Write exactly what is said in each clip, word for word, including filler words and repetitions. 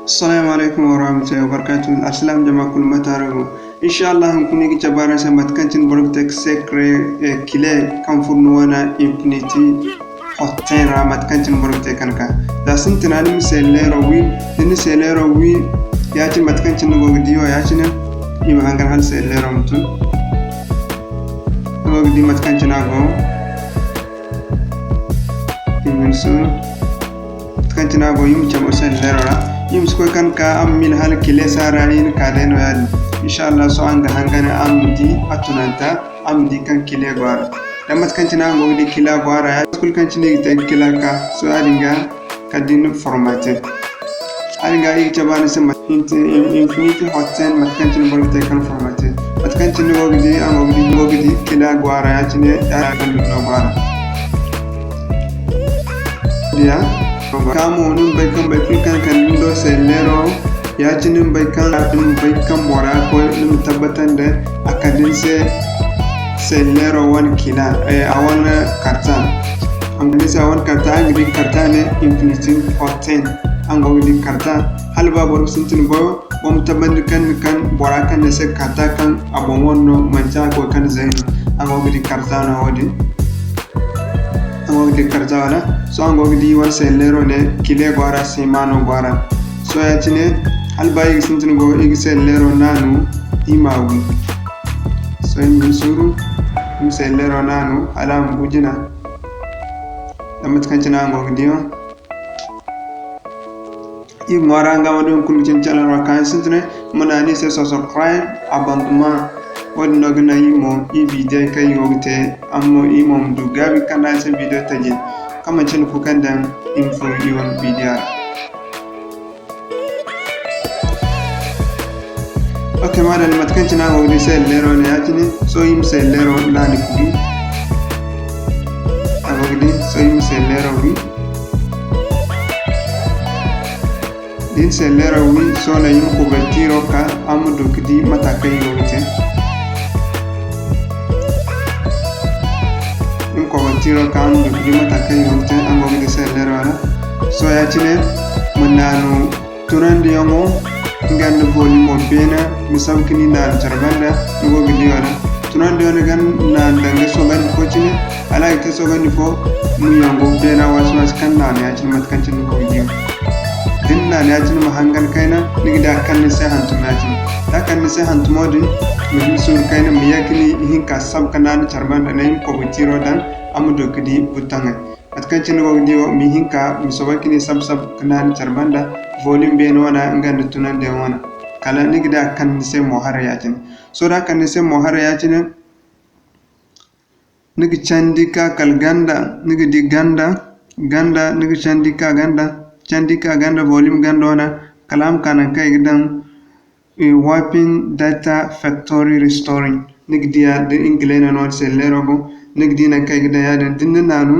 Assalamu alaikum warahmatullahi wabarakatuh. Alsilaam jama kulu, mate araŋ go? Inshallah, hunkuna iri ga cabe araŋ se mate kaŋ cine boro ga te ga secret, eh, kile kaŋ furo ni wane Infinity Hot ten ra, mate kaŋ cine boro ga te ga ka. Za sintina ni ma selleero wi, da ni selleero wi, ya-cine mate kaŋ cine ni go ga di wo, ya-cine i ma hangan hala selleero ma tun. Ni go ga di mate kaŋ cine a go. I ma ni suuru. Mate kaŋ cine a go, i ma cabe selleero ra. I ma si koy kaŋ ka, a ma mil hala kile saara, i na ka day no ya-din. Inshallah, sohõ araŋ ga hangan araŋ ma di a tunanta, araŋ ma di kaŋ kile go a ra. Zama mate kaŋ cine araŋ go ga di kile go a ra, ya-cine kulu kaŋ cine i ga te ga kile ka, sohõ ya-din ga kala da ni formater. Yaadin ga, iri ga cabe araŋ se mate, Infinity Hot ten, mate kaŋ cine boro ga te ga formater. Mate kaŋ cine ni go ga di, araŋ go ga di, ni go ga di kila go a ra, ya-cine, ya-cine no go a ra. Diya, ka mo, ni ma bay kaŋ boro kulu kaŋ kande ni do selleero, ya-cine ni ma bay kaŋ, ni ma bay kaŋ bora koy, ni ma tabbatandi a kande ni se selleero wane kila, eh, a wane karta. A ma kande ni se a wane karta, araŋ ga di karta ne Infinity Hot ten. Araŋ go ga di karta. Hala ba boro ga sintin goyo, boro ma tabandi kaŋ ni kaŋ bora kaŋ ni se karta kaŋ a boŋ wane no, manti a koy kaŋ zay no. Araŋ go ga di karta no wo-din. Araŋ go ga di karta wala? Sohõ araŋ go ga di wane selleero ne, kile go a ra, seema no go a ra. Sohõ ya-cine, hala ba iri ga sintin goyo, iri ga selleero naanu, iri ma wi. Sohõ iri ma suuru, iri ma selleero naanu, hala a ma bu jina. Zama mate kaŋ cine araŋ go ga di wo. Iri ga ŋwaaray araŋ ga ma du hunkuna ga cine channel ra ka ni sintinay, ma naanu iri se subscribe, abonnement. Wo-din no ga naŋ iri mo, iri video kaŋ iri go ga te, araŋ mo iri mo ma du gaabi kaŋ no araŋ se video taji. Kaŋ manci ni kulu kaŋ daŋ iri ma furo iri wane video ra. Ok, madalla, mate kaŋ cine a go ga di selleero ne ya-cine, sohõ iri ma selleero naanu ka wi. A go ga di, sohõ iri ma selleero wi. Da iri na selleero wi, sohõ no iri ma couverture ka, araŋ ma du ka di mate kaŋ iri go ga te. Iri ma couverture ka, araŋ ma du ka di mate kaŋ iri go ga te, araŋ go ga di selleero ra. Sohõ ya-cine, ma naanu tunandiyaŋo, nga nda volumo beene, ma saba ka ni naanu care banda, ni go ga di wala? Tunandiyaŋo ni ga naanu danga sogandi fo cine, hala a ga te sogandi fo, ma yongo beena waasi-waasi kaŋ naanu ya-cine mate kaŋ cine ni go ga di. Da ni naanu ya-cine ma hangan kayna, ni ga di a kaŋ ni se hantum ya-cine. Da a kaŋ ni se hantumo din, ma hin suuru kayna, ma ye ka ni hinka saba ka naanu care banda, ni ma kobo tiiro daŋ, a ma du ka di butaŋey. Mate kaŋ cine ni go ga di wo, ma hin ka, ma soobay ka ni sab-sab ka naanu care banda, volume beene wane, nga nda tunandiyaŋ wane. Kala ni ga di a kaŋ ni se mo haray ya-cine. Sohõ da a kaŋ ni se mo haray ya-cine, ni ga candi ka kala ganda, ni ga di ganda, ganda, ni ga candi ka ganda, candi ka ganda, volume ganda wane, kala a ma ka nangu kaŋ i ga daŋ, eh, Wiping Data Factory Restoring. Ni ga di a da Ingile no, no selleero boŋ. Ni ga di nangu kaŋ i ga daŋ yaadin. Da ni na naanu,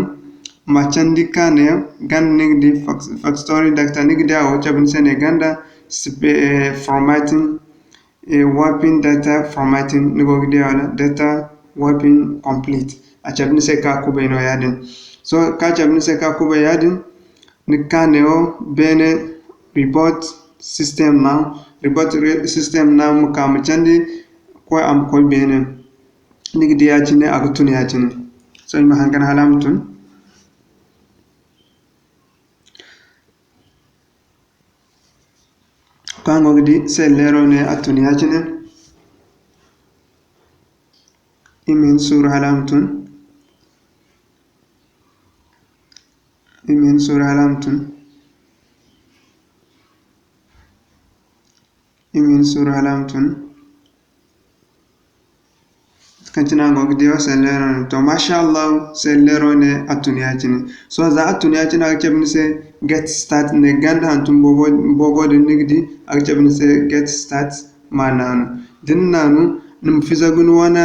ma candi ka ne ganda, ni ga di fac-, factory data, ni ga di a wo cabe ni se ne ganda, sp-, eh, formatting, eh, wiping data formatting, ni go ga di a wala data wiping complete. A cabe ni se ka kubay no yaadin. So, ka cabe ni se ka kubay yaadin, ni ga ka neewo beene reboot system no, reboot re-, system no, ma ka ma candi, koy a ma koy beene. Ni ga di ya-cine, a ga tun ya-cine. Sohõ, i ma hangan hala a ma tun. Kaŋ go ga di, selleero ne a tun ya-cine. I ma hin suuru hala a ma tun. I ma hin suuru hala a ma tun. I ma hin suuru hala a ma tun. Kaŋ cine a go ga di wo, selleero ne. To, masha Allah, selleero ne a tun ya-cine. Sohõ, za a tun ya-cine, a ga cabe ni se get start ne ganda hantum boobo, boobo din ni ga di, a ga cabe ni se get start. Ma naanu. Da ni naanu, ni ma fizagu ni wane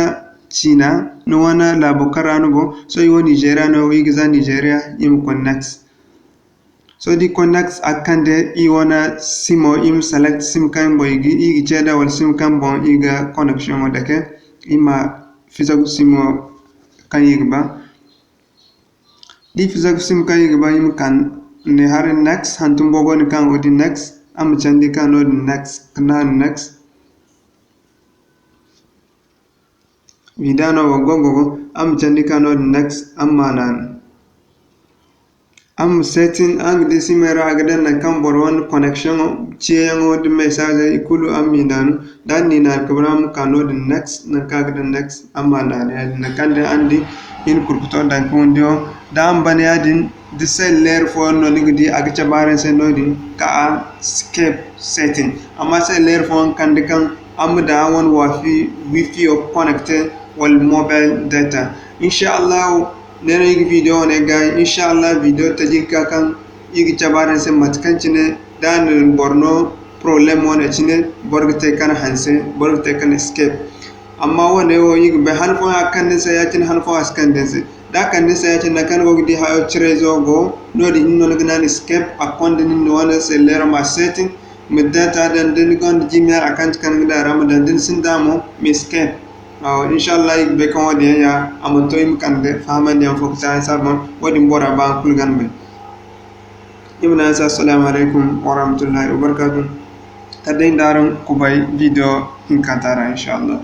ciina, ni wane laabo kaŋ ra ni go. Sohõ, iri wo Nigeria no, iri ga za Nigeria, iri ma koy next. Sohõ, da iri koy next, a ga kande iri wane simo, iri ma select sim kaŋ boŋ iri ga, iri ga ce nd'a, wala sim kaŋ boŋ iri ga connection wo dake, iri ma fizagu simo kaŋ iri ga ba. Da iri fizagu sim kaŋ iri ga ba, iri ma ka ne haray next, hantum boobo din kaŋ go ga di next, Araŋ ma candi ka noodin next, ka naanu next. Vidéo no wo go, go, go. Araŋ ma candi ka noodin next, araŋ ma naanu. Araŋ ma setting, araŋ ga di simay ra a ga daŋ nangu kaŋ boro wane connection ciyayaŋo nda message i kulu araŋ m'i naanu. Da araŋ n'i naanu ka ban, araŋ ma ka noodin next, nangu kaŋ a ga daŋ next, araŋ ma naanu yaadin. Nangu kaŋ day araŋ di, i na kurkuto daŋ ka windi wo. Da araŋ ban yaadin, da cellulaire fooyaŋ no ni ga di a ga cabe araŋ se noodin, ka a skip setting. Amma cellulaire fooyaŋ kande kaŋ araŋ ma daŋ araŋ wane wifi, wifi wo connecté wala mobile data. Insha Allahu, ne no iri ga vidéo wane gaayi. Insha Allah, vidéo taji ga ka kaŋ iri ga cabe araŋ se mate kaŋ cine da a na boro no problème wane cine, boro ga te ka hanse, boro ga te ka escape. Amma wane wo, iri ga bay han fooyaŋ a ga kande ni se ya-cine, han fooyaŋ a si kande ni se. Da a kande ni se ya-cine, nangu kaŋ ni go ga di hayo cire izo go, noodin hinne no ni ga naanu escape, a konda nin ni wane cellulaire ma setting, ma data daŋ, da ni gonda Gmail account kaŋ ni ga daŋ a ra, ma daŋ, da ni sinda mo, ma escape. Awa, insha Allah, iri ga bay kaŋ wo-din yaŋ ya, a mana to iri ma kande fahamandiyaŋ fo ga te araŋ se a boŋ, wo-din bora ba araŋ kulu ga a bay. Iri ma ne araŋ se assalamu alaykum warahmatullahi wabarakatuh. Kala day nda araŋ kubay vidéo hinkanta ra, insha Allah.